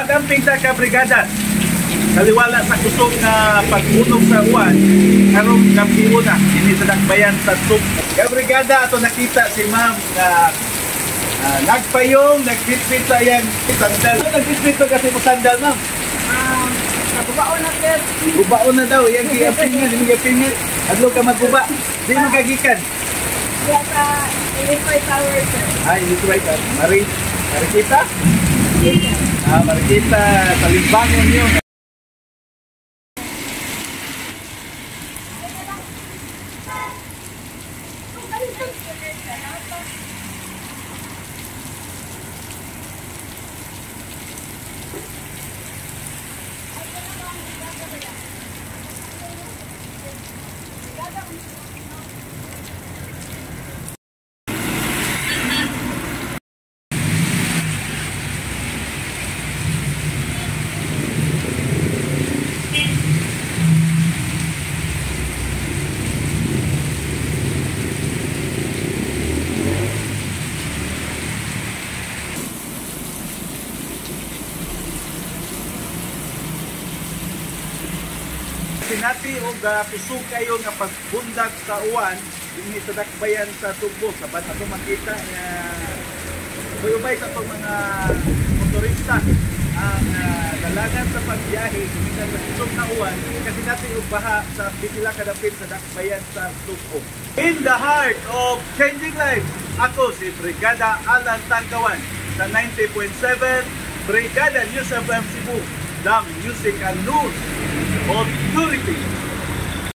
Magamping ta, kabrigada. Kaliwala sa kusog nga pag-unog sa uwan, karong gabiuna dinhi sa dakbayan sa Sugbo. Kabrigada, ato nakita si ma'am na nagpayong, nagbitbit sa iyang sandal. Ano nagbitbit to kasi mo sandal, ma'am? Gubaon na, sir. Gubaon na daw, iyang giapingan, iyang giapingan. Adlo ka magguba, di mo kagikan. Diya sa Illinois Tower, sir. Ay, ito right. Marikita? Ah, Marikita, sa Limbangon yun. Sinati og kusog kayo nga pagbundak sa uwan dinhi sa dakbayan sa Sugbo. Sa bata ato makita nga ubay sa atong mga motorista ang dalangan sa pagbiyahe gikan sa kusog na uwan kasi nati og baha sa pipila ka dapit sa dakbayan sa Sugbo. In the heart of changing lives, ako si Brigada Alan Tangkawan sa 90.7 Brigada News FM Cebu, the Music and News Authority.